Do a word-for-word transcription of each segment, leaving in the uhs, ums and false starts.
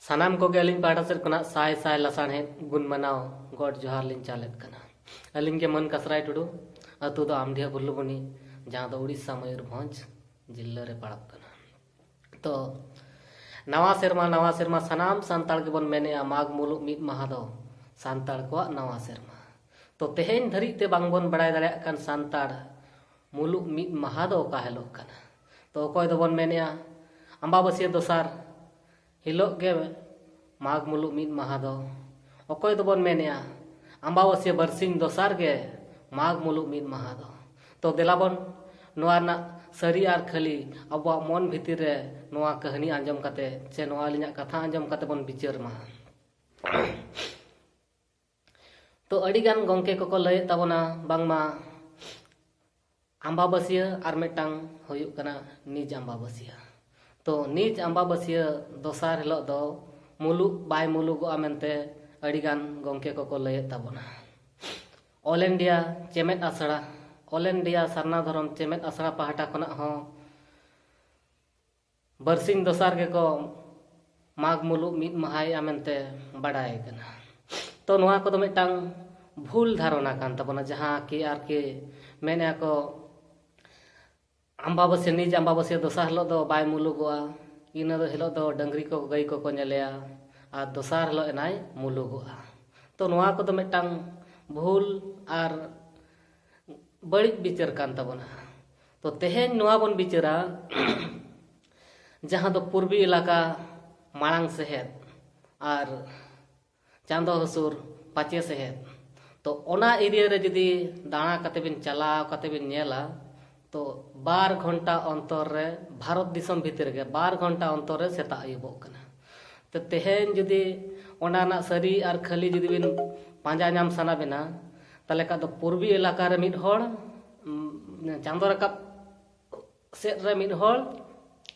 ᱥᱟᱱᱟᱢ ᱠᱚᱜᱮ ᱟᱹᱞᱤᱧ ᱯᱟᱦᱴᱟ ᱥᱮᱫ ᱠᱷᱚᱱᱟᱜ ᱥᱟᱭ ᱥᱟᱭ ᱞᱟᱥᱟᱲᱦᱮᱫ ᱜᱩᱱ ᱢᱟᱱᱟᱣ ᱜᱚᱰ ᱡᱚᱦᱟᱨ ᱞᱤᱧ ᱪᱟᱞᱮᱫ ᱠᱟᱱᱟ᱾ ᱟᱹᱞᱤᱧ ᱜᱮ ᱢᱟᱹᱱ ᱠᱟᱥᱨᱟᱭ ᱴᱩᱰᱩ, ᱟᱹᱛᱩ ᱫᱚ ᱟᱢᱰᱤᱦᱟ ᱵᱷᱩᱞᱞᱩᱵᱚᱱᱤ, ᱡᱟᱦᱟᱸ ᱫᱚ ᱩᱲᱤᱥᱥᱟ ᱢᱚᱭᱩᱨᱵᱷᱚᱸᱡᱽ ᱡᱤᱞᱟᱹ ᱨᱮ ᱯᱟᱲᱟᱜ ᱠᱟᱱᱟ᱾ ᱛᱚ ᱱᱟᱣᱟ ᱥᱮᱨᱢᱟ, ᱱᱟᱣᱟ ᱥᱮᱨᱢᱟ ᱥᱟᱱᱟᱢ ᱥᱟᱱᱛᱟᱲ ᱜᱮᱵᱚᱱ ᱢᱮᱱᱮᱜᱼᱟ, ᱢᱟᱜᱽ ᱢᱩᱞᱩᱜ ᱢᱤᱫ ᱢᱟᱦᱟ ᱫᱚ ᱥᱟᱱᱛᱟᱲ ᱠᱚᱣᱟᱜ ᱱᱟᱣᱟ ᱥᱮᱨᱢᱟ᱾ ᱛᱚ ᱛᱮᱦᱮᱧ ᱫᱷᱟᱹᱨᱤᱡ ᱛᱮ ᱵᱟᱝᱵᱚᱱ ᱵᱟᱲᱟᱭ ᱫᱟᱲᱮᱭᱟᱜ ᱠᱟᱱ ᱥᱟᱱᱛᱟᱲ ᱢᱩᱞᱩᱜ ᱢᱤᱫ ᱢᱟᱦᱟ ᱫᱚ ᱚᱠᱟ ᱦᱤᱞᱳᱜ ᱠᱟᱱᱟ᱾ ᱛᱚ ᱚᱠᱚᱭ ᱫᱚᱵᱚᱱ ᱢᱮᱱᱮᱜᱼᱟ ᱟᱢᱵᱟᱵᱟᱹᱥᱭᱟᱹ ᱫᱚᱥᱟᱨ ᱦᱤᱞᱳᱜ ᱜᱮ ᱢᱟᱜᱽ ᱢᱩᱞᱩᱜ ᱢᱤᱫ ᱢᱟᱦᱟ ᱫᱚ, ᱚᱠᱚᱭ ᱫᱚᱵᱚᱱ ᱢᱮᱱᱮᱜᱼᱟ ᱟᱢᱵᱟᱵᱟᱹᱥᱭᱟᱹ ᱵᱟᱨᱥᱤᱧ ᱫᱚᱥᱟᱨ ᱜᱮ ᱢᱟᱜᱽ ᱢᱩᱞᱩᱜ ᱢᱤᱫ ᱢᱟᱦᱟ ᱫᱚ᱾ ᱛᱚ ᱫᱮᱞᱟᱵᱚᱱ ᱱᱚᱣᱟ ᱨᱮᱱᱟᱜ ᱥᱟᱹᱨᱤ ᱟᱨ ᱠᱷᱟᱹᱞᱤ ᱟᱵᱚᱣᱟᱜ ᱢᱚᱱ ᱵᱷᱤᱛᱤᱨ ᱨᱮ ᱱᱚᱣᱟ ᱠᱟᱹᱦᱱᱤ ᱟᱸᱡᱚᱢ ᱠᱟᱛᱮ ᱥᱮ ᱱᱚᱣᱟ ᱟᱹᱞᱤᱧᱟᱜ ᱠᱟᱛᱷᱟ ᱟᱸᱡᱚᱢ ᱠᱟᱛᱮ ᱵᱚᱱ ᱵᱤᱪᱟᱹᱨ ᱢᱟ᱾ ᱛᱚ ᱟᱹᱰᱤᱜᱟᱱ ᱜᱚᱢᱠᱮ ᱠᱚᱠᱚ ᱞᱟᱹᱭᱮᱫ ᱛᱟᱵᱚᱱᱟ ᱵᱟᱝᱢᱟ ᱟᱢᱵᱟᱵᱟᱹᱥᱭᱟᱹ ᱟᱨ ᱢᱤᱫᱴᱟᱝ ᱦᱩᱭᱩᱜ ᱠᱟᱱᱟ ᱱᱤᱡ ᱟᱢᱵᱟᱵᱟᱹᱥᱭᱟᱹ᱾ ᱛᱚ ᱱᱤᱡ ᱟᱢᱵᱟᱵᱟᱹᱥᱭᱟᱹ ᱫᱚᱥᱟᱨ ᱦᱤᱞᱳᱜ ᱫᱚ ᱢᱩᱞᱩᱜ ᱵᱟᱭ ᱢᱩᱞᱩᱜᱚᱜᱼᱟ ᱢᱮᱱᱛᱮ ᱟᱹᱰᱤᱜᱟᱱ ᱜᱚᱢᱠᱮ ᱠᱚᱠᱚ ᱞᱟᱹᱭᱮᱫ ᱛᱟᱵᱚᱱᱟ᱾ All India ᱪᱮᱢᱮᱫ ᱟᱥᱲᱟ, All India ᱥᱟᱨᱱᱟ ᱫᱷᱚᱨᱚᱢ ᱪᱮᱢᱮᱫ ᱟᱥᱲᱟ ᱯᱟᱦᱴᱟ ᱠᱷᱚᱱᱟᱜ ᱦᱚᱸ ᱵᱟᱨᱥᱤᱧ ᱫᱚᱥᱟᱨ ᱜᱮᱠᱚ ᱢᱟᱜᱽ ᱢᱩᱞᱩᱜ ᱢᱤᱫ ᱢᱟᱦᱟᱭᱮᱜᱼᱟ ᱢᱮᱱᱛᱮ ᱵᱟᱰᱟᱭ ᱠᱟᱱᱟ᱾ ᱛᱚ ᱱᱚᱣᱟ ᱠᱚᱫᱚ ᱢᱤᱫᱴᱟᱝ ᱵᱷᱩᱞ ᱫᱷᱟᱨᱚᱱᱟ ᱠᱟᱱ ᱛᱟᱵᱚᱱᱟ, ᱡᱟᱦᱟᱸ ᱠᱤ ᱟᱨᱠᱤ ᱢᱮᱱᱮᱜᱼᱟ ᱠᱚ ᱟᱢᱵᱟᱵᱟᱹᱥᱭᱟᱹ, ᱱᱤᱡ ᱟᱢᱵᱟᱵᱟᱹᱥᱭᱟᱹ ᱫᱚᱥᱟᱨ ᱦᱤᱞᱳᱜ ᱫᱚ ᱵᱟᱭ ᱢᱩᱞᱩᱜᱚᱜᱼᱟ, ᱤᱱᱟᱹ ᱦᱤᱞᱳᱜ ᱫᱚ ᱰᱟᱹᱝᱨᱤ ᱠᱚ ᱜᱟᱹᱭ ᱠᱚᱠᱚ ᱧᱮᱞᱮᱭᱟ, ᱟᱨ ᱫᱚᱥᱟᱨ ᱦᱤᱞᱳᱜ ᱮᱱᱟᱭ ᱢᱩᱞᱩᱜᱚᱜᱼᱟ᱾ ᱛᱚ ᱱᱚᱣᱟ ᱠᱚᱫᱚ ᱢᱤᱫᱴᱟᱝ ᱵᱷᱩᱞ ᱟᱨ ᱵᱟᱹᱲᱤᱡ ᱵᱤᱪᱟᱹᱨ ᱠᱟᱱ ᱛᱟᱵᱚᱱᱟ᱾ ᱛᱚ ᱛᱮᱦᱮᱧ ᱱᱚᱣᱟ ᱵᱚᱱ ᱵᱤᱪᱟᱹᱨᱟ ᱡᱟᱦᱟᱸ ᱫᱚ ᱯᱩᱨᱵᱤ ᱮᱞᱟᱠᱟ ᱢᱟᱲᱟᱝ ᱥᱮᱦᱮᱫ ᱟᱨ ᱪᱟᱸᱫᱚ ᱦᱟᱹᱥᱩᱨ ᱯᱟᱪᱮ ᱥᱮᱦᱮᱫ᱾ ᱛᱚ ᱚᱱᱟ ᱮᱨᱤᱭᱟ ᱨᱮ ᱡᱩᱫᱤ ᱫᱟᱬᱟ ᱠᱟᱛᱮ ᱵᱤᱱ ᱪᱟᱞᱟᱣ ᱠᱟᱛᱮ ᱵᱤᱱ ᱧᱮᱞᱟ, ᱛᱚ ᱵᱟᱨ ᱜᱷᱚᱱᱴᱟ ᱚᱱᱛᱚᱨ ᱨᱮ, ᱵᱷᱟᱨᱚᱛ ᱫᱤᱥᱚᱢ ᱵᱷᱤᱛᱤᱨ ᱨᱮᱜᱮ ᱵᱟᱨ ᱜᱷᱚᱱᱴᱟ ᱚᱱᱛᱚᱨ ᱨᱮ ᱥᱮᱛᱟᱜ ᱟᱹᱭᱩᱵᱚᱜ ᱠᱟᱱᱟ᱾ ᱛᱚ ᱛᱮᱦᱮᱧ ᱡᱩᱫᱤ ᱚᱱᱟ ᱨᱮᱱᱟᱜ ᱥᱟᱹᱨᱤ ᱟᱨ ᱠᱷᱟᱹᱞᱤ ᱡᱩᱫᱤ ᱵᱤᱱ ᱯᱟᱸᱡᱟ ᱧᱟᱢ ᱥᱟᱱᱟ ᱵᱤᱱᱟ, ᱛᱟᱦᱚᱞᱮ ᱠᱷᱟᱱ ᱫᱚ ᱯᱩᱨᱵᱤ ᱮᱞᱟᱠᱟ ᱨᱮ ᱢᱤᱫ ᱦᱚᱲ, ᱩᱢ, ᱪᱟᱸᱫᱚ ᱨᱟᱠᱟᱵ ᱥᱮᱫ ᱨᱮ ᱢᱤᱫ ᱦᱚᱲ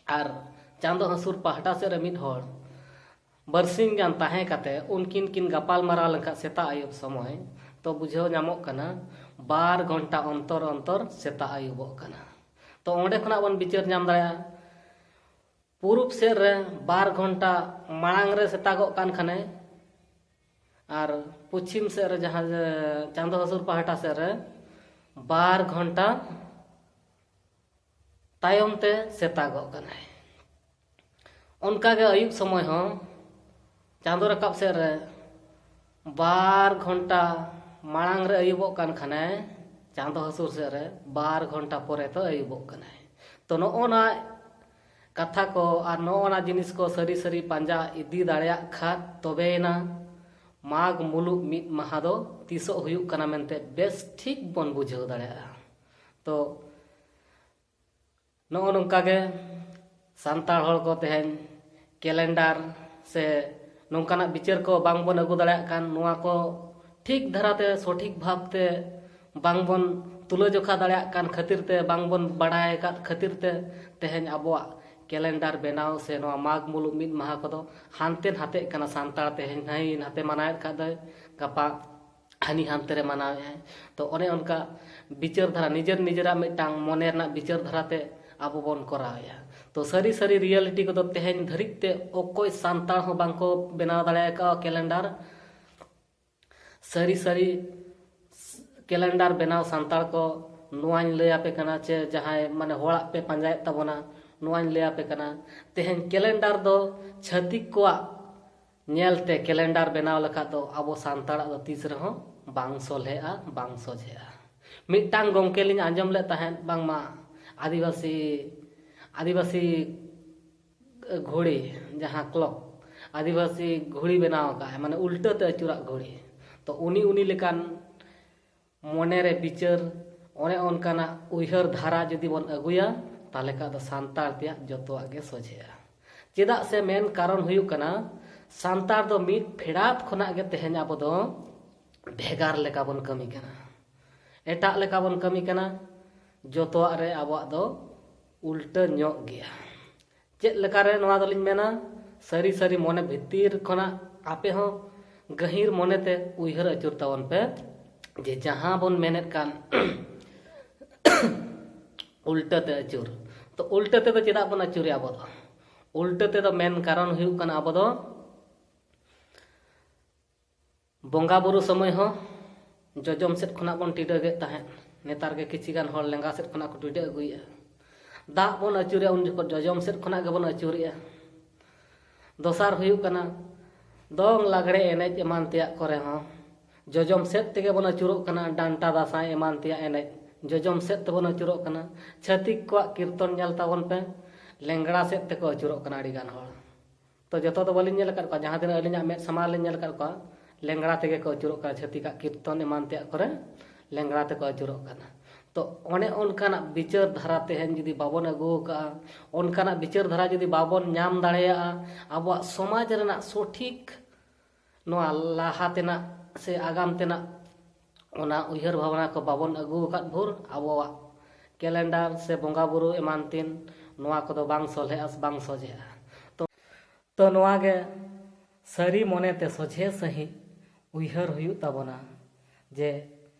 ᱟᱨ ᱪᱟᱸᱫᱚ ᱦᱟᱹᱥᱩᱨ ᱯᱟᱦᱴᱟ ᱥᱮᱫ ᱨᱮ ᱢᱤᱫ ᱦᱚᱲ ᱵᱟᱨᱥᱤᱧ ᱜᱟᱱ ᱛᱟᱦᱮᱸ ᱠᱟᱛᱮ ᱩᱱᱠᱤᱱ ᱠᱤᱱ ᱜᱟᱯᱟᱞ ᱢᱟᱨᱟᱣ ᱞᱮᱱᱠᱷᱟᱱ ᱥᱮᱛᱟᱜ ᱟᱹᱭᱩᱵ ᱥᱚᱢᱚᱭ, ᱛᱚ ᱵᱩᱡᱷᱟᱹᱣ ᱧᱟᱢᱚᱜ ᱠᱟᱱᱟ ᱵᱟᱨ ᱜᱷᱚᱱᱴᱟ ᱚᱱᱛᱚᱨ ᱚᱱᱛᱚᱨ ᱥᱮᱛᱟᱜ ᱟᱹᱭᱩᱵᱚᱜ ᱠᱟᱱᱟ᱾ ᱛᱚ ᱚᱸᱰᱮ ᱠᱷᱚᱱᱟᱜ ᱵᱚᱱ ᱵᱤᱪᱟᱹᱨ ᱧᱟᱢ ᱫᱟᱲᱮᱭᱟᱜᱼᱟ ᱯᱩᱨᱩᱵ ᱥᱮᱫ ᱨᱮ ᱵᱟᱨ ᱜᱷᱚᱱᱴᱟ ᱢᱟᱲᱟᱝ ᱨᱮ ᱥᱮᱛᱟᱜᱚᱜ ᱠᱟᱱ ᱠᱷᱟᱱᱮ, ᱟᱨ ᱯᱚᱪᱷᱤᱢ ᱥᱮᱫ ᱨᱮ, ᱡᱟᱦᱟᱸ ᱡᱮ ᱪᱟᱸᱫᱚ ᱦᱟᱹᱥᱩᱨ ᱯᱟᱦᱴᱟ ᱥᱮᱫ ᱨᱮ, ᱵᱟᱨ ᱜᱷᱚᱱᱴᱟ ᱛᱟᱭᱚᱢ ᱛᱮ ᱥᱮᱛᱟᱜᱚᱜ ᱠᱟᱱᱟᱭ᱾ ᱚᱱᱠᱟᱜᱮ ᱟᱹᱭᱩᱵ ᱥᱚᱢᱚᱭ ᱦᱚᱸ ᱪᱟᱸᱫᱚ ᱨᱟᱠᱟᱵ ᱥᱮᱫ ᱨᱮ ᱵᱟᱨ ᱜᱷᱚᱱᱴᱟ ᱢᱟᱲᱟᱝ ᱨᱮ ᱟᱹᱭᱩᱵᱚᱜ ᱠᱟᱱ ᱠᱷᱟᱱᱮ, ᱪᱟᱸᱫᱚ ᱦᱟᱹᱥᱩᱨ ᱥᱮᱫ ᱨᱮ ᱵᱟᱨ ᱜᱷᱚᱱᱴᱟ ᱯᱚᱨᱮ ᱛᱚ ᱟᱹᱭᱩᱵᱚᱜ ᱠᱟᱱᱟᱭ᱾ ᱛᱚ, ᱱᱚᱜᱼᱚ ᱱᱟ ᱠᱟᱛᱷᱟ ᱠᱚ ᱟᱨ ᱱᱚᱜᱼᱚ ᱱᱟ ᱡᱤᱱᱤᱥ ᱠᱚ ᱥᱟᱹᱨᱤ ᱥᱟᱹᱨᱤ ᱯᱟᱸᱡᱟ ᱤᱫᱤ ᱫᱟᱲᱮᱭᱟᱜ ᱠᱷᱟᱱ, ᱛᱚᱵᱮᱭᱮᱱᱟ ᱢᱟᱜᱽ ᱢᱩᱞᱩᱜ ᱢᱤᱫ ᱢᱟᱦᱟ ᱫᱚ ᱛᱤᱥᱚᱜ ᱦᱩᱭᱩᱜ ᱠᱟᱱᱟ ᱢᱮᱱᱛᱮ ᱵᱮᱥ ᱴᱷᱤᱠ ᱵᱚᱱ ᱵᱩᱡᱷᱟᱹᱣ ᱫᱟᱲᱮᱭᱟᱜᱼᱟ᱾ ᱛᱚ, ᱱᱚᱜᱼᱚ ᱱᱚᱝᱠᱟ ᱜᱮ ᱥᱟᱱᱛᱟᱲ ᱦᱚᱲ ᱠᱚ ᱛᱮᱦᱮᱧ ᱠᱮᱞᱮᱱᱰᱟᱨ ᱥᱮ ᱱᱚᱝᱠᱟᱱᱟᱜ ᱵᱤᱪᱟᱹᱨ ᱠᱚ ᱵᱟᱝ ᱵᱚᱱ ᱟᱹᱜᱩ ᱫᱟᱲᱮᱭᱟᱜ ᱠᱟᱱ, ᱱᱚᱣᱟ ᱠᱚ ᱴᱷᱤᱠ ᱫᱷᱟᱨᱟᱛᱮ, ᱥᱚᱴᱷᱤᱠ ᱵᱷᱟᱵᱽᱛᱮ ᱵᱟᱝ ᱵᱚᱱ ᱛᱩᱞᱟᱹᱡᱚᱠᱷᱟ ᱫᱟᱲᱮᱭᱟᱜ ᱠᱟᱱ ᱠᱷᱟᱹᱛᱤᱨ ᱛᱮ, ᱵᱟᱝ ᱵᱚᱱ ᱵᱟᱲᱟᱭ ᱟᱠᱟᱫ ᱠᱷᱟᱹᱛᱤᱨ ᱛᱮ, ᱛᱮᱦᱮᱧ ᱟᱵᱚᱣᱟᱜ ᱠᱮᱞᱮᱱᱰᱟᱨ ᱵᱮᱱᱟᱣ ᱥᱮ ᱱᱚᱣᱟ ᱢᱟᱜᱽ ᱢᱩᱞᱩᱜ ᱢᱤᱫ ᱢᱟᱦᱟ ᱠᱚᱫᱚ ᱦᱟᱱᱛᱮ ᱱᱟᱛᱮᱜ ᱠᱟᱱᱟ᱾ ᱥᱟᱱᱛᱟᱲ ᱛᱮᱦᱮᱧ ᱱᱟᱹᱭ ᱱᱟᱛᱮ ᱢᱟᱱᱟᱣᱮᱫ ᱠᱷᱟᱡ ᱫᱚᱭ, ᱜᱟᱯᱟ ᱦᱟᱹᱱᱤ ᱦᱟᱱᱛᱮ ᱨᱮ ᱢᱟᱱᱟᱣᱮᱫᱼᱟᱭ᱾ ᱛᱚ, ᱚᱱᱮ ᱚᱱᱠᱟ ᱵᱤᱪᱟᱹᱨ ᱫᱷᱟᱨᱟ, ᱱᱤᱡᱮᱨ ᱱᱤᱡᱮᱨᱟᱜ ᱢᱤᱫᱴᱟᱝ ᱢᱚᱱᱮ ᱨᱮᱱᱟᱜ ᱵᱤᱪᱟᱹᱨ ᱫᱷᱟᱨᱟᱛᱮ ᱟᱵᱚ ᱵᱚᱱ ᱠᱚᱨᱟᱣᱮᱫᱼᱟ᱾ ᱛᱚ, ᱥᱟᱹᱨᱤ ᱥᱟᱹᱨᱤ ᱨᱤᱭᱮᱞᱤᱴᱤ ᱠᱚᱫᱚ ᱛᱮᱦᱮᱧ ᱫᱷᱟᱹᱨᱤᱡ ᱛᱮ ᱚᱠᱚᱭ ᱥᱟᱱᱛᱟᱲ ᱦᱚᱸ ᱵᱟᱝᱠᱚ ᱵᱮᱱᱟᱣ ᱫᱟᱲᱮ ᱟᱠᱟᱫᱼᱟ ᱠᱮᱞᱮᱱᱰᱟᱨ᱾ ᱥᱟᱹᱨᱤ ᱥᱟᱹᱨᱤ ᱠᱮᱞᱮᱱᱰᱟᱨ ᱵᱮᱱᱟᱣ ᱥᱟᱱᱛᱟᱲ ᱠᱚ, ᱱᱚᱣᱟᱧ ᱞᱟᱹᱭ ᱟᱯᱮ ᱠᱟᱱᱟ, ᱪᱮ ᱡᱟᱦᱟᱸᱭ ᱢᱟᱱᱮ ᱦᱚᱲᱟᱜ ᱯᱮ ᱯᱟᱸᱡᱟᱭᱮᱫ ᱛᱟᱵᱚᱱᱟ, ᱱᱚᱣᱟᱧ ᱞᱟᱹᱭ ᱟᱯᱮ ᱠᱟᱱᱟ, ᱛᱮᱦᱮᱧ ᱠᱮᱞᱮᱱᱰᱟᱨ ᱫᱚ ᱪᱷᱟᱹᱛᱤᱠ ᱠᱚᱣᱟᱜ ᱧᱮᱞᱛᱮ ᱠᱮᱞᱮᱱᱰᱟᱨ ᱵᱮᱱᱟᱣ ᱞᱮᱠᱷᱟᱡ ᱫᱚ ᱟᱵᱚ ᱥᱟᱱᱛᱟᱲᱟᱜ ᱫᱚ ᱛᱤᱥ ᱨᱮᱦᱚᱸ ᱵᱟᱝ ᱥᱚᱞᱦᱮᱜᱼᱟ, ᱵᱟᱝ ᱥᱚᱡᱷᱮᱜᱼᱟ᱾ ᱢᱤᱫᱴᱟᱝ ᱜᱚᱢᱠᱮ ᱞᱤᱧ ᱟᱸᱡᱚᱢ ᱞᱮᱫ ᱛᱟᱦᱮᱸᱫ, ᱵᱟᱝᱢᱟ ᱟᱹᱫᱤᱵᱟᱹᱥᱤ, ᱟᱹᱫᱤᱵᱟᱹᱥᱤ ᱜᱷᱩᱲᱤ, ᱡᱟᱦᱟᱸ ᱠᱞᱚᱠ, ᱟᱹᱫᱤᱵᱟᱹᱥᱤ ᱜᱷᱩᱲᱤ ᱵᱮᱱᱟᱣ ᱟᱠᱟᱫᱼᱟᱭ, ᱢᱟᱱᱮ ᱩᱞᱴᱟᱹ ᱛᱮ ᱟᱹᱪᱩᱨᱟᱜ ᱜᱷᱩᱲᱤ᱾ ᱛᱚ, ᱩᱱᱤ, ᱩᱱᱤ ᱞᱮᱠᱟᱱ ᱢᱚᱱᱮᱨᱮ ᱵᱤᱪᱟᱹᱨ, ᱚᱱᱮ ᱚᱱᱠᱟᱱᱟᱜ ᱩᱭᱦᱟᱹᱨ ᱫᱷᱟᱨᱟ ᱡᱩᱫᱤ ᱵᱚᱱ ᱟᱹᱜᱩᱭᱟ, ᱛᱟᱦᱚᱞᱮ ᱠᱷᱟᱱ ᱫᱚ ᱥᱟᱱᱛᱟᱲ ᱛᱮᱭᱟᱜ ᱡᱚᱛᱚᱣᱟᱜ ᱜᱮ ᱥᱚᱡᱷᱮᱜᱼᱟ᱾ ᱪᱮᱫᱟᱜ ᱥᱮ ᱢᱮᱱ ᱠᱟᱨᱚᱱ ᱦᱩᱭᱩᱜ ᱠᱟᱱᱟ, ᱥᱟᱱᱛᱟᱲ ᱫᱚ ᱢᱤᱫ ᱯᱷᱮᱰᱟᱛ ᱠᱷᱚᱱᱟᱜ ᱜᱮ ᱛᱮᱦᱮᱧ ᱟᱵᱚ ᱫᱚ ᱵᱷᱮᱜᱟᱨ ᱞᱮᱠᱟ ᱵᱚᱱ ᱠᱟᱹᱢᱤ ᱠᱟᱱᱟ, ᱮᱴᱟᱜ ᱞᱮᱠᱟ ᱵᱚᱱ ᱠᱟᱹᱢᱤ ᱠᱟᱱᱟ᱾ ᱡᱚᱛᱚᱣᱟᱜ ᱨᱮ ᱟᱵᱚᱣᱟᱜ ᱫᱚ ᱩᱞᱴᱟᱹ ᱧᱚᱜ ᱜᱮᱭᱟ᱾ ᱪᱮᱫ ᱞᱮᱠᱟᱨᱮ ᱱᱚᱣᱟ ᱫᱚᱞᱤᱧ ᱢᱮᱱᱟ, ᱥᱟᱹᱨᱤ ᱥᱟᱹᱨᱤ ᱢᱚᱱᱮ ᱵᱷᱤᱛᱤᱨ ᱠᱷᱚᱱᱟᱜ ᱟᱯᱮ ᱦᱚᱸ ᱜᱟᱹᱦᱤᱨ ᱢᱚᱱᱮᱛᱮ ᱩᱭᱦᱟᱹᱨ ᱟᱹᱪᱩᱨ ᱛᱟᱵᱚᱱ ᱯᱮ, ᱡᱮ ᱡᱟᱦᱟᱸ ᱵᱚᱱ ᱢᱮᱱᱮᱫ ᱠᱟᱱ ᱩᱞᱴᱟᱹ ᱛᱮ ᱟᱹᱪᱩᱨ, ᱛᱚ, ᱩᱞᱴᱟᱹ ᱛᱮᱫᱚ ᱪᱮᱫᱟᱜ ᱵᱚᱱ ᱟᱹᱪᱩᱨᱮ ᱟᱵᱚ ᱫᱚ? ᱩᱞᱴᱟᱹ ᱛᱮᱫᱚ ᱢᱮᱱ ᱠᱟᱨᱚᱱ ᱦᱩᱭᱩᱜ ᱠᱟᱱᱟ, ᱟᱵᱚ ᱫᱚ ᱵᱚᱸᱜᱟ ᱵᱩᱨᱩ ᱥᱚᱢᱚᱭ ᱦᱚᱸ ᱡᱚᱡᱚᱢ ᱥᱮᱫ ᱠᱷᱚᱱᱟᱜ ᱵᱚᱱ ᱴᱤᱰᱟᱹᱜᱮᱫ ᱛᱟᱦᱮᱸᱫ᱾ ᱱᱮᱛᱟᱨ ᱜᱮ ᱠᱤᱪᱷᱤ ᱜᱟᱱ ᱦᱚᱲ ᱞᱮᱸᱜᱟ ᱥᱮᱫ ᱠᱷᱚᱱᱟᱜ ᱠᱚ ᱴᱤᱰᱟᱹ ᱟᱹᱜᱩᱭᱮᱫᱼᱟ᱾ ᱫᱟᱜ ᱵᱚᱱ ᱟᱹᱪᱩᱨᱮᱜᱼᱟ, ᱩᱱ ᱡᱚᱠᱷᱚᱱ ᱡᱚᱡᱚᱢ ᱥᱮᱫ ᱠᱷᱚᱱᱟᱜ ᱜᱮᱵᱚᱱ ᱟᱹᱪᱩᱨᱮᱜᱼᱟ᱾ ᱫᱚᱥᱟᱨ ᱦᱩᱭᱩᱜ ᱠᱟᱱᱟ, ᱫᱚᱝ ᱞᱟᱜᱽᱲᱮ ᱮᱱᱮᱡ ᱮᱢᱟᱱ ᱛᱮᱭᱟᱜ ᱠᱚᱨᱮ ᱦᱚᱸ ᱡᱚᱡᱚᱢ ᱥᱮᱫ ᱛᱮᱜᱮ ᱵᱚᱱ ᱟᱹᱪᱩᱨᱚᱜ ᱠᱟᱱᱟ᱾ ᱰᱟᱱᱴᱟ ᱫᱟᱸᱥᱟᱭ ᱮᱢᱟᱱ ᱛᱮᱭᱟᱜ ᱮᱱᱮᱡ ᱡᱚᱡᱚᱢ ᱥᱮᱫ ᱛᱮᱵᱚᱱ ᱟᱹᱪᱩᱨᱚᱜ ᱠᱟᱱᱟ᱾ ᱪᱷᱟᱹᱛᱤᱠ ᱠᱚᱣᱟᱜ ᱠᱤᱨᱛᱚᱱ ᱧᱮᱞ ᱛᱟᱵᱚᱱ ᱯᱮ, ᱞᱮᱝᱲᱟ ᱥᱮᱫ ᱛᱮᱠᱚ ᱟᱹᱪᱩᱨᱚᱜ ᱠᱟᱱᱟ ᱟᱹᱰᱤ ᱜᱟᱱ ᱦᱚᱲ᱾ ᱛᱚ, ᱡᱚᱛᱚ ᱫᱚ ᱵᱟᱹᱞᱤᱧ ᱧᱮᱞ ᱟᱠᱟᱫ ᱠᱚᱣᱟ, ᱡᱟᱦᱟᱸ ᱛᱤᱱᱟᱹᱜ ᱟᱹᱞᱤᱧᱟᱜ ᱢᱮᱫ ᱥᱟᱢᱟᱝ ᱨᱮᱞᱤᱧ ᱧᱮᱞ ᱟᱠᱟᱫ ᱠᱚᱣᱟ, ᱞᱮᱝᱲᱟ ᱛᱮᱜᱮ ᱠᱚ ᱟᱹᱪᱩᱨᱚᱜ ᱠᱟᱱᱟ᱾ ᱪᱷᱟᱹᱛᱤᱠᱟᱜ ᱠᱤᱨᱛᱚᱱ ᱮᱢᱟᱱ ᱛᱮᱭᱟᱜ ᱠᱚᱨᱮ ᱞᱮᱝᱲᱟ ᱛᱮᱠᱚ ᱟᱹᱪᱩᱨᱚᱜ ᱠᱟᱱᱟ᱾ ᱛᱚ, ᱚᱱᱮ ᱚᱱᱠᱟᱱᱟᱜ ᱵᱤᱪᱟᱹᱨ ᱫᱷᱟᱨᱟ ᱛᱮᱦᱮᱧ ᱡᱩᱫᱤ ᱵᱟᱵᱚᱱ ᱟᱹᱜᱩ ᱟᱠᱟᱫᱼᱟ, ᱚᱱᱠᱟᱱᱟᱜ ᱵᱤᱪᱟᱹᱨ ᱫᱷᱟᱨᱟ ᱡᱩᱫᱤ ᱵᱟᱵᱚᱱ ᱧᱟᱢ ᱫᱟᱲᱮᱭᱟᱜᱼᱟ, ᱟᱵᱚᱣᱟᱜ ᱥᱚᱢᱟᱡᱽ ᱨᱮᱱᱟᱜ ᱥᱚᱴᱷᱤᱠ ᱱᱚᱣᱟ ᱞᱟᱦᱟ ᱛᱮᱱᱟᱜ ᱥᱮ ᱟᱜᱟᱢ ᱛᱮᱱᱟᱜ ᱚᱱᱟ ᱩᱭᱦᱟᱹᱨ ᱵᱷᱟᱵᱽᱱᱟ ᱠᱚ ᱵᱟᱵᱚᱱ ᱟᱹᱜᱩ ᱟᱠᱟᱫ ᱵᱷᱳᱨ, ᱟᱵᱚᱣᱟᱜ ᱠᱮᱞᱮᱱᱰᱟᱨ ᱥᱮ ᱵᱚᱸᱜᱟ ᱵᱩᱨᱩ ᱮᱢᱟᱱ ᱛᱮᱱ ᱱᱚᱣᱟ ᱠᱚᱫᱚ ᱵᱟᱝ ᱥᱚᱞᱦᱮᱜᱼᱟ, ᱵᱟᱝ ᱥᱚᱡᱷᱮᱜᱼᱟ᱾ ᱛᱚ, ᱛᱚ ᱱᱚᱣᱟ ᱜᱮ ᱥᱟᱹᱨᱤ ᱢᱚᱱᱮᱛᱮ ᱥᱚᱡᱷᱮ ᱥᱟᱺᱦᱤᱡ ᱩᱭᱦᱟᱹᱨ ᱦᱩᱭᱩᱜ ᱛᱟᱵᱚᱱᱟ ᱡᱮ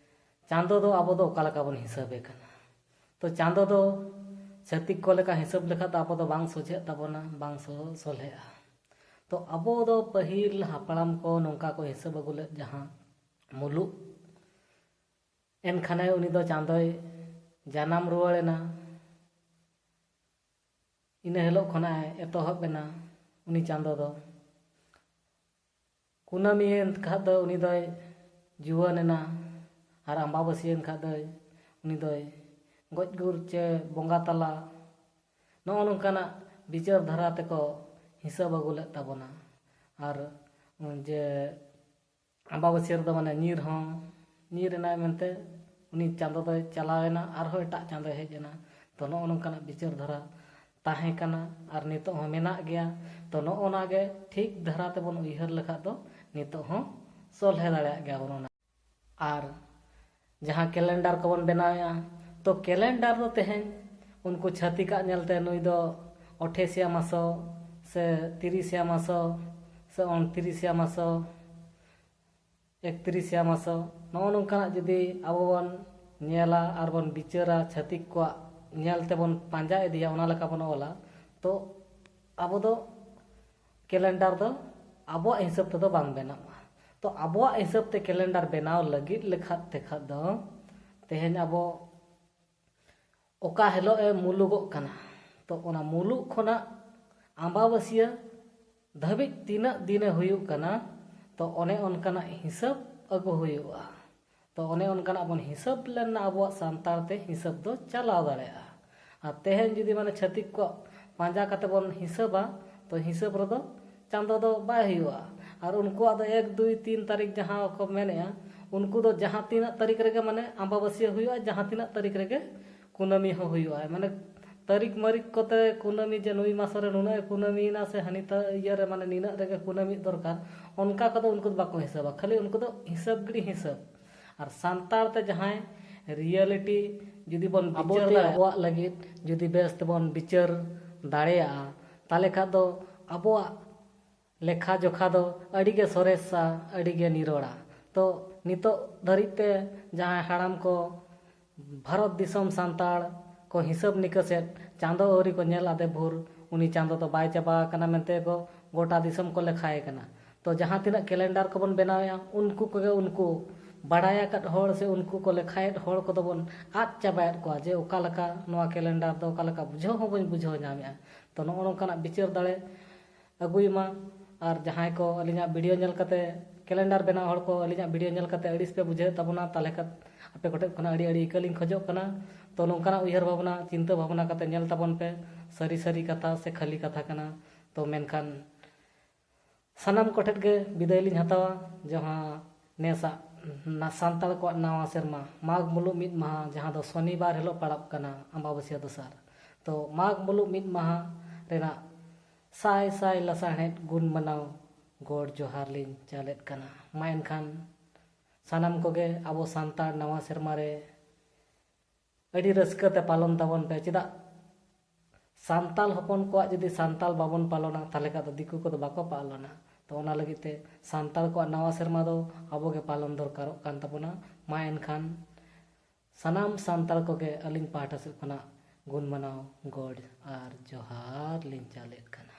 ᱪᱟᱸᱫᱚ ᱫᱚ ᱟᱵᱚ ᱫᱚ ᱚᱠᱟ ᱞᱮᱠᱟ ᱵᱚᱱ ᱦᱤᱥᱟᱹᱵᱮ ᱠᱟᱱᱟ᱾ ᱛᱚ ᱪᱟᱸᱫᱚ ᱫᱚ ᱪᱷᱟᱹᱛᱤᱠ ᱠᱚ ᱞᱮᱠᱟ ᱦᱤᱥᱟᱹᱵ ᱞᱮᱠᱷᱟᱱ ᱫᱚ ᱟᱵᱚ ᱫᱚ ᱵᱟᱝ ᱥᱚᱡᱷᱮᱜ ᱛᱟᱵᱚᱱᱟ, ᱵᱟᱝ ᱥᱚ-, ᱥᱚᱞᱦᱮᱜᱼᱟ᱾ ᱛᱚ ᱟᱵᱚ ᱫᱚ ᱯᱟᱹᱦᱤᱞ ᱦᱟᱯᱲᱟᱢ ᱠᱚ ᱱᱚᱝᱠᱟ ᱠᱚ ᱦᱤᱥᱟᱹᱵ ᱟᱹᱜᱩ ᱞᱮᱫ, ᱡᱟᱦᱟᱸ ᱢᱩᱞᱩᱜ, ᱮᱱᱠᱷᱟᱱᱮ ᱩᱱᱤ ᱫᱚ ᱪᱟᱸᱫᱚᱭ ᱡᱟᱱᱟᱢ ᱨᱩᱣᱟᱹᱲ ᱮᱱᱟ᱾ ᱤᱱᱟᱹ ᱦᱤᱞᱳᱜ ᱠᱷᱚᱱᱟᱜ ᱮ ᱮᱛᱚᱦᱚᱵ ᱮᱱᱟ ᱩᱱᱤ ᱪᱟᱸᱫᱚ ᱫᱚ᱾ ᱠᱩᱱᱟᱹᱢᱤ ᱮᱱ ᱠᱷᱟᱱ ᱫᱚ ᱩᱱᱤ ᱫᱚᱭ ᱡᱩᱣᱟᱹᱱ ᱮᱱᱟ, ᱟᱨ ᱟᱢᱵᱟᱵᱟᱹᱥᱭᱟᱹ ᱮᱱ ᱠᱷᱟᱱ ᱫᱚᱭ, ᱩᱱᱤ ᱫᱚᱭ ᱜᱚᱡ ᱜᱩᱨ ᱪᱮ ᱵᱚᱸᱜᱟ ᱛᱟᱞᱟ᱾ ᱱᱚᱜᱼᱚ ᱱᱚᱝᱠᱟᱱᱟᱜ ᱵᱤᱪᱟᱹᱨ ᱫᱷᱟᱨᱟ ᱛᱮᱠᱚ ᱦᱤᱥᱟᱹᱵ ᱟᱹᱜᱩ ᱞᱮᱫ ᱛᱟᱵᱚᱱᱟ᱾ ᱟᱨ ᱡᱮ ᱟᱢᱵᱟᱵᱟᱹᱥᱭᱟᱹ ᱨᱮᱫᱚ ᱢᱟᱱᱮ ᱧᱤᱨ ᱦᱚᱸ ᱧᱤᱨ ᱮᱱᱟᱭ ᱢᱮᱱᱛᱮ ᱩᱱᱤ ᱪᱟᱸᱫᱚ ᱫᱚᱭ ᱪᱟᱞᱟᱣ ᱮᱱᱟ, ᱟᱨᱦᱚᱸ ᱮᱴᱟᱜ ᱪᱟᱸᱫᱚᱭ ᱦᱮᱡ ᱮᱱᱟ᱾ ᱛᱚ ᱱᱚᱜᱼᱚ ᱱᱚᱝᱠᱟᱱᱟᱜ ᱵᱤᱪᱟᱹᱨ ᱫᱷᱟᱨᱟ ᱛᱟᱦᱮᱸ ᱠᱟᱱᱟ, ᱟᱨ ᱱᱤᱛᱚᱜ ᱦᱚᱸ ᱢᱮᱱᱟᱜ ᱜᱮᱭᱟ᱾ ᱛᱚ ᱱᱚᱜᱼᱚ ᱱᱟ ᱜᱮ ᱴᱷᱤᱠ ᱫᱷᱟᱨᱟ ᱛᱮᱵᱚᱱ ᱩᱭᱦᱟᱹᱨ ᱞᱮᱠᱷᱟᱡ ᱫᱚ ᱱᱤᱛᱚᱜ ᱦᱚᱸ ᱥᱚᱞᱦᱮ ᱫᱟᱲᱮᱭᱟᱜ ᱜᱮᱭᱟ ᱵᱚᱱ ᱚᱱᱟ᱾ ᱟᱨ ᱡᱟᱦᱟᱸ ᱠᱮᱞᱮᱱᱰᱟᱨ ᱠᱚᱵᱚᱱ ᱵᱮᱱᱟᱣᱮᱜᱼᱟ, ᱛᱚ ᱠᱮᱞᱮᱱᱰᱟᱨ ᱫᱚ ᱛᱮᱦᱮᱧ ᱩᱱᱠᱩ ᱪᱷᱟᱹᱛᱤᱠᱟᱜ ᱧᱮᱞᱛᱮ ᱱᱩᱭ ᱫᱚ ᱟᱴᱷᱟᱥᱤᱭᱟ ᱢᱟᱥᱚ ᱥᱮ ᱛᱤᱨᱤᱥᱤᱭᱟ ᱢᱟᱥᱚ ᱥᱮ ᱩᱱᱛᱤᱨᱤᱥᱤᱭᱟ ᱢᱟᱥᱚ, ᱮᱠᱛᱤᱨᱤᱥᱤᱭᱟ ᱢᱟᱥᱚ, ᱱᱚᱜᱼᱚ ᱱᱚᱝᱠᱟᱱᱟᱜ ᱡᱩᱫᱤ ᱟᱵᱚ ᱵᱚᱱ ᱧᱮᱞᱟ ᱟᱨ ᱵᱚᱱ ᱵᱤᱪᱟᱹᱨᱟ, ᱪᱷᱟᱹᱛᱤᱠ ᱠᱚᱣᱟᱜ ᱧᱮᱞ ᱛᱮᱵᱚᱱ ᱯᱟᱸᱡᱟ ᱤᱫᱤᱭᱟ, ᱚᱱᱟ ᱞᱮᱠᱟ ᱵᱚᱱ ᱚᱞᱟ, ᱛᱚ ᱟᱵᱚ ᱫᱚ ᱠᱮᱞᱮᱱᱰᱟᱨ ᱫᱚ ᱟᱵᱚᱣᱟᱜ ᱦᱤᱥᱟᱹᱵ ᱛᱮᱫᱚ ᱵᱟᱝ ᱵᱮᱱᱟᱜᱼᱟ᱾ ᱛᱚ ᱟᱵᱚᱣᱟᱜ ᱦᱤᱥᱟᱹᱵ ᱛᱮ ᱠᱮᱞᱮᱱᱰᱟᱨ ᱵᱮᱱᱟᱣ ᱞᱟᱹᱜᱤᱫ ᱞᱮᱠᱷᱟ ᱛᱮᱠᱷᱟᱱ ᱫᱚ ᱛᱮᱦᱮᱧ ᱟᱵᱚ ᱚᱠᱟ ᱦᱤᱞᱳᱜ ᱮ ᱢᱩᱞᱩᱜᱚᱜ ᱠᱟᱱᱟ, ᱛᱚ ᱚᱱᱟ ᱢᱩᱞᱩᱜ ᱠᱷᱚᱱᱟᱜ ᱟᱢᱵᱟᱵᱟᱹᱥᱭᱟᱹ ᱫᱷᱟᱹᱵᱤᱡ ᱛᱤᱱᱟᱹᱜ ᱫᱤᱱᱮ ᱦᱩᱭᱩᱜ ᱠᱟᱱᱟ, ᱛᱚ ᱚᱱᱮ ᱚᱱᱠᱟᱱᱟᱜ ᱦᱤᱥᱟᱹᱵ ᱟᱹᱜᱩ ᱦᱩᱭᱩᱜᱼᱟ᱾ ᱛᱚ ᱚᱱᱮ ᱚᱱᱠᱟᱱᱟᱜ ᱵᱚᱱ ᱦᱤᱥᱟᱹᱵ ᱞᱮᱱ ᱟᱵᱚᱣᱟᱜ ᱥᱟᱱᱛᱟᱲ ᱛᱮ ᱦᱤᱥᱟᱹᱵ ᱫᱚ ᱪᱟᱞᱟᱣ ᱫᱟᱲᱮᱭᱟᱜᱼᱟ᱾ ᱟᱨ ᱛᱮᱦᱮᱧ ᱡᱩᱫᱤ ᱢᱟᱱᱮ ᱪᱷᱟᱹᱛᱤᱠ ᱠᱚᱣᱟᱜ ᱯᱟᱸᱡᱟ ᱠᱟᱛᱮ ᱵᱚᱱ ᱦᱤᱥᱟᱹᱵᱟ, ᱛᱚ ᱦᱤᱥᱟᱹᱵ ᱨᱮᱫᱚ ᱪᱟᱸᱫᱚ ᱫᱚ ᱵᱟᱭ ᱦᱩᱭᱩᱜᱼᱟ᱾ ᱟᱨ ᱩᱱᱠᱩᱣᱟᱜ ᱫᱚ ᱮᱠ, ᱫᱩᱭ, ᱛᱤᱱ ᱛᱟᱹᱨᱤᱠᱷ ᱡᱟᱦᱟᱸ ᱠᱚ ᱢᱮᱱᱮᱜᱼᱟ, ᱩᱱᱠᱩ ᱫᱚ ᱡᱟᱦᱟᱸ ᱛᱤᱱᱟᱹᱜ ᱛᱟᱹᱨᱤᱠᱷ ᱨᱮᱜᱮ ᱢᱟᱱᱮ ᱟᱢᱵᱟᱵᱟᱹᱥᱭᱟᱹ ᱦᱩᱭᱩᱜᱼᱟ, ᱡᱟᱦᱟᱸ ᱛᱤᱱᱟᱹᱜ ᱛᱟᱹᱨᱤᱠᱷ ᱨᱮᱜᱮ ᱠᱩᱱᱟᱹᱢᱤ ᱦᱚᱸ ᱦᱩᱭᱩᱜᱼᱟ᱾ ᱢᱟᱱᱮ ᱛᱟᱹᱨᱤᱠᱷ ᱢᱟᱹᱨᱤᱠ ᱠᱚᱛᱮ ᱠᱩᱱᱟᱹᱢᱤ ᱡᱮ ᱱᱩᱭ ᱢᱟᱥ ᱨᱮ ᱱᱩᱱᱟᱹᱜ ᱮ ᱠᱩᱱᱟᱹᱢᱤᱭᱮᱱᱟ ᱥᱮ ᱦᱟᱹᱱᱤ ᱛᱟ-, ᱤᱭᱟᱹ ᱨᱮ ᱢᱟᱱᱮ ᱱᱤᱱᱟᱹᱜ ᱨᱮᱜᱮ ᱠᱩᱱᱟᱹᱢᱤ ᱫᱚᱨᱠᱟᱨ, ᱚᱱᱠᱟ ᱠᱚᱫᱚ ᱩᱱᱠᱩ ᱫᱚ ᱵᱟᱠᱚ ᱦᱤᱥᱟᱹᱵᱟ, ᱠᱷᱟᱹᱞᱤ ᱩᱱᱠᱩ ᱫᱚ ᱦᱤᱥᱟᱹᱵ ᱜᱤᱲᱤ ᱦᱤᱥᱟᱹᱵ᱾ ᱟᱨ ᱥᱟᱱᱛᱟᱲ ᱛᱮ ᱡᱟᱦᱟᱸᱭ ᱨᱤᱭᱮᱞᱤᱴᱤ ᱡᱩᱫᱤ ᱵᱚᱱ ᱟᱵᱚ ᱵᱤᱪᱟᱹᱨ ᱛᱮ ᱫᱟᱲᱮᱭᱟᱜᱼᱟ, ᱟᱵᱚᱣᱟᱜ ᱞᱟᱹᱜᱤᱫ ᱡᱩᱫᱤ ᱵᱮᱥ ᱛᱮᱵᱚᱱ ᱵᱤᱪᱟᱹᱨ ᱫᱟᱲᱮᱭᱟᱜᱼᱟ, ᱛᱟᱦᱚᱞᱮ ᱠᱷᱟᱱ ᱫᱚ ᱟᱵᱚᱣᱟᱜ ᱞᱮᱠᱷᱟ ᱡᱚᱠᱷᱟ ᱫᱚ ᱟᱹᱰᱤ ᱜᱮ ᱥᱚᱨᱮᱥᱟ, ᱟᱹᱰᱤ ᱜᱮ ᱱᱤᱨᱚᱲᱟ᱾ ᱛᱚ ᱱᱤᱛᱚᱜ ᱫᱷᱟᱹᱨᱤᱡ ᱛᱮ ᱡᱟᱦᱟᱸᱭ ᱦᱟᱲᱟᱢ ᱠᱚ ᱵᱷᱟᱨᱚᱛ ᱫᱤᱥᱚᱢ ᱥᱟᱱᱛᱟᱲ ᱠᱚ ᱦᱤᱥᱟᱹᱵ ᱱᱤᱠᱟᱹᱥᱮᱫ ᱪᱟᱸᱫᱚ ᱟᱹᱣᱨᱤ ᱠᱚ ᱧᱮᱞ ᱟᱫᱮ ᱵᱷᱳᱨ ᱩᱱᱤ ᱪᱟᱸᱫᱚ ᱫᱚ ᱵᱟᱭ ᱪᱟᱵᱟ ᱟᱠᱟᱱᱟ ᱢᱮᱱᱛᱮ ᱠᱚ ᱜᱚᱴᱟ ᱫᱤᱥᱚᱢ ᱠᱚ ᱞᱮᱠᱷᱟᱭᱮ ᱠᱟᱱᱟ᱾ ᱛᱚ ᱡᱟᱦᱟᱸ ᱛᱤᱱᱟᱹᱜ ᱠᱮᱞᱮᱱᱰᱟᱨ ᱠᱚᱵᱚᱱ ᱵᱮᱱᱟᱣᱮᱫᱼᱟ, ᱩᱱᱠᱩ ᱠᱚᱜᱮ ᱩᱱᱠᱩ ᱵᱟᱲᱟᱭ ᱟᱠᱟᱫ ᱦᱚᱲ ᱥᱮ ᱩᱱᱠᱩ ᱠᱚ ᱞᱮᱠᱷᱟᱭᱮᱫ ᱦᱚᱲ ᱠᱚᱫᱚ ᱵᱚᱱ ᱟᱫ ᱪᱟᱵᱟᱭᱮᱫ ᱠᱚᱣᱟ, ᱡᱮ ᱚᱠᱟ ᱞᱮᱠᱟ ᱱᱚᱣᱟ ᱠᱮᱞᱮᱱᱰᱟᱨ ᱫᱚ ᱚᱠᱟ ᱞᱮᱠᱟ ᱵᱩᱡᱷᱟᱹᱣ ᱦᱚᱸ ᱵᱟᱹᱧ ᱵᱩᱡᱷᱟᱹᱣ ᱧᱟᱢᱮᱫᱼᱟ᱾ ᱛᱚ ᱱᱚᱜᱼᱚ ᱱᱚᱝᱠᱟᱱᱟᱜ ᱵᱤᱪᱟᱹᱨ ᱫᱟᱲᱮ ᱟᱹᱜᱩᱭ ᱢᱟ᱾ ᱟᱨ ᱡᱟᱦᱟᱸᱭ ᱠᱚ ᱟᱹᱞᱤᱧᱟᱜ ᱵᱷᱤᱰᱤᱭᱳ ᱧᱮᱞ ᱠᱟᱛᱮ, ᱠᱮᱞᱮᱱᱰᱟᱨ ᱵᱮᱱᱟᱣ ᱦᱚᱲ ᱠᱚ ᱟᱹᱞᱤᱧᱟᱜ ᱵᱷᱤᱰᱤᱭᱳ ᱧᱮᱞ ᱠᱟᱛᱮ ᱟᱹᱲᱤᱥ ᱯᱮ ᱵᱩᱡᱷᱟᱹᱣᱮᱫ ᱛᱟᱵᱚᱱᱟ, ᱛᱟᱦᱚᱞᱮ ᱠᱷᱟᱱ ᱟᱯᱮ ᱠᱚᱴᱷᱮᱱ ᱠᱷᱚᱱᱟᱜ ᱟᱹᱰᱤ ᱟᱹᱰᱤ ᱤᱠᱟᱹ ᱞᱤᱧ ᱠᱷᱚᱡᱚᱜ ᱠᱟᱱᱟ᱾ ᱛᱚ ᱱᱚᱝᱠᱟᱱᱟᱜ ᱩᱭᱦᱟᱹᱨ ᱵᱷᱟᱵᱽᱱᱟ, ᱪᱤᱱᱛᱟᱹ ᱵᱷᱟᱵᱽᱱᱟ ᱠᱟᱛᱮ ᱧᱮᱞ ᱛᱟᱵᱚᱱ ᱯᱮ, ᱥᱟᱹᱨᱤ ᱥᱟᱹᱨᱤ ᱠᱟᱛᱷᱟ ᱥᱮ ᱠᱷᱟᱹᱞᱤ ᱠᱟᱛᱷᱟ ᱠᱟᱱᱟ᱾ ᱛᱚ ᱢᱮᱱᱠᱷᱟᱱ ᱥᱟᱱᱟᱢ ᱠᱚᱴᱷᱮᱱ ᱜᱮ ᱵᱤᱫᱟᱹᱭ ᱞᱤᱧ ᱦᱟᱛᱟᱣᱟ, ᱡᱟᱦᱟᱸ ᱱᱮᱥᱟᱜ ᱱᱟ-, ᱥᱟᱱᱛᱟᱲ ᱠᱚᱣᱟᱜ ᱱᱟᱣᱟ ᱥᱮᱨᱢᱟ ᱢᱟᱜᱽ ᱢᱩᱞᱩᱜ ᱢᱤᱫ ᱢᱟᱦᱟ, ᱡᱟᱦᱟᱸ ᱫᱚ ᱥᱚᱱᱤᱵᱟᱨ ᱦᱤᱞᱳᱜ ᱯᱟᱲᱟᱜ ᱠᱟᱱᱟ, ᱟᱢᱵᱟᱵᱟᱹᱥᱭᱟᱹ ᱫᱚᱥᱟᱨ᱾ ᱛᱚ ᱢᱟᱜᱽ ᱢᱩᱞᱩᱜ ᱢᱤᱫ ᱢᱟᱦᱟ ᱨᱮᱱᱟᱜ ᱥᱟᱭ ᱥᱟᱭ ᱞᱟᱥᱟᱲᱦᱮᱫ ᱜᱩᱱ ᱢᱟᱱᱟᱣ ᱜᱚᱰ ᱡᱚᱦᱟᱨ ᱞᱤᱧ ᱪᱟᱞᱮᱫ ᱠᱟᱱᱟ᱾ ᱢᱟ ᱮᱱᱠᱷᱟᱱ ᱥᱟᱱᱟᱢ ᱠᱚᱜᱮ ᱟᱵᱚ ᱥᱟᱱᱛᱟᱲ ᱱᱟᱣᱟ ᱥᱮᱨᱢᱟ ᱨᱮ ᱟᱹᱰᱤ ᱨᱟᱹᱥᱠᱟᱹ ᱛᱮ ᱯᱟᱞᱚᱱ ᱛᱟᱵᱚᱱ ᱯᱮ᱾ ᱪᱮᱫᱟᱜ ᱥᱟᱱᱛᱟᱲ ᱦᱚᱯᱚᱱ ᱠᱚᱣᱟᱜ ᱡᱩᱫᱤ ᱥᱟᱱᱛᱟᱲ ᱵᱟᱵᱚᱱ ᱯᱟᱞᱚᱱᱟ, ᱛᱟᱦᱚᱞᱮ ᱠᱷᱟᱱ ᱫᱚ ᱫᱤᱠᱩ ᱠᱚᱫᱚ ᱵᱟᱠᱚ ᱯᱟᱞᱚᱱᱟ᱾ ᱛᱚ ᱚᱱᱟ ᱞᱟᱹᱜᱤᱫ ᱛᱮ ᱥᱟᱱᱛᱟᱲ ᱠᱚᱣᱟᱜ ᱱᱟᱣᱟ ᱥᱮᱨᱢᱟ ᱫᱚ ᱟᱵᱚ ᱜᱮ ᱯᱟᱞᱚᱱ ᱫᱚᱨᱠᱟᱨᱚᱜ ᱠᱟᱱ ᱛᱟᱵᱚᱱᱟ᱾ ᱢᱟ ᱮᱱᱠᱷᱟᱱ ᱥᱟᱱᱟᱢ ᱥᱟᱱᱛᱟᱲ ᱠᱚᱜᱮ ᱟᱹᱞᱤᱧ ᱯᱟᱦᱴᱟ ᱥᱮᱫ ᱠᱷᱚᱱᱟᱜ ᱜᱩᱱ ᱢᱟᱱᱟᱣ ᱜᱚᱰ ᱟᱨ ᱡᱚᱦᱟᱨ ᱞᱤᱧ ᱪᱟᱞᱮᱫ ᱠᱟᱱᱟ᱾